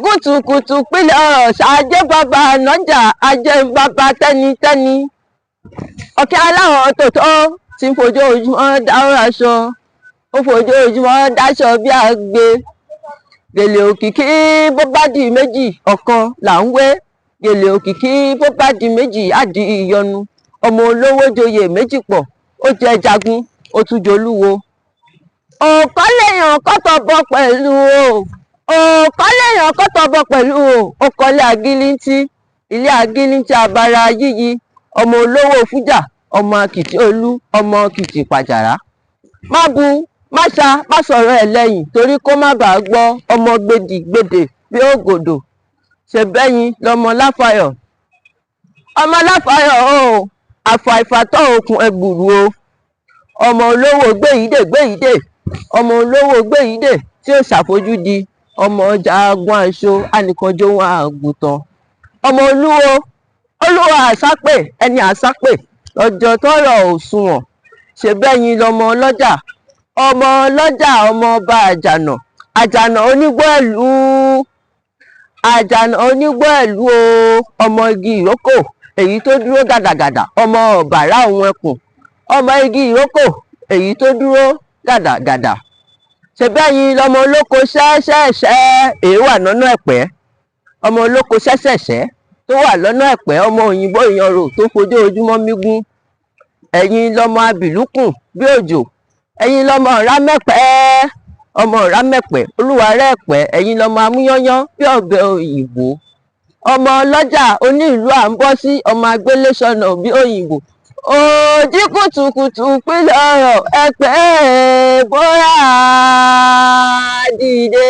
Kùtùkùtù pílẹ̀ ọ̀rọ̀ ṣáájẹ́ bàbá ànájà ajẹ́ bàbá tẹ́nitẹ́ni. Ọ̀kẹ́ aláwọ̀ tòótọ́ tí ń fojoojúmọ́ dáwọ́ aṣọ, ó fojoojúmọ́ dáṣọ bí agbe. Gèlè òkìkí bó bá di méjì, ọ̀kan là ń wé. Gèlè òkìkí bó bá di méjì, á di ìyọnu. Ọmọ olówó joyè méjì pọ̀, ó jẹ jagun, ó tún jolúwo. Ọ̀kọ́ lèèyàn kọ́tọ̀ bọ́ pẹ̀lú o, ọ̀kọ́ lèèyàn kọ́tọ̀ bọ́ pẹ̀lú o. Ó kọ́lé agílíntí, ilé agílíntí abara yíyí. Ọmọ olówó fújà, ọmọ akìtì olú, ọmọ kìtì pàjàrà. Má bu, má ṣa, má sọ̀rọ̀ ẹ̀ lẹ́yìn torí kó má bàa gbọ́. Ọmọ gbèdì gbèdè bí ògòdò ṣe bẹ́yìn lọ́mọ láfàyọ̀, ọmọ láfàyọ̀ o. Àfàìfàtọ́ òkun ẹgbùrú o. Ọmọ olówó gbèyídè gbèyídè, ọmọ olówó gbèyídè tí ó ṣàfojúdi, ọmọ ọjà agun aṣọ anìkanjọ wọn àgùntàn. Ọmọ olúwo, olúwo àsápè, ẹni àsápè lọ́jọ́ tọ́rọ̀ òṣùwọ̀n. Ṣe bẹ́yìn lọmọ ọlọ́jà, ọmọ ọlọ́jà, ọmọ ọba àjànà, àjànà onígbó ẹ̀lú, àjànà onígbó ẹ̀lú o. Ọmọ igi ìrókò èyí tó dúró gàdàgàdà, ọmọ ọ̀bàrà òun ẹkùn, ọmọ igi ìrókò èyí tó dúró gàdàgàdà. Ṣe bẹ́yìn lọmọ olóko ṣẹ́ṣẹ́ṣẹ́ èyí wà lọ́nà ẹ̀pẹ́, ọmọ olóko ṣẹ́ṣẹ̀ṣẹ́ tó wà lọ́nà ẹ̀pẹ́, ọmọ òyìnbó ìyanrò tó fojoojúmọ́ mígún. Ẹ̀yin lọmọ abìlúkùn bí òjò, ẹ̀yin lọmọ ọ̀rámẹ́pẹ́, ọmọ ọ̀rámẹ́pẹ́ olúwarẹ́ẹ̀pẹ́. Ẹ̀yin lọmọ amúyányán bí ọ̀bẹ òyìnbó, ọmọ ọlọ́jà oní ìlú à ń bọ́ sí, ọmọ agbélésọ̀nà bí òyìnbó. Òjì kùtùkùtù pílẹ̀ ọ̀rọ̀ ẹ̀pẹ́ bóyá dìde.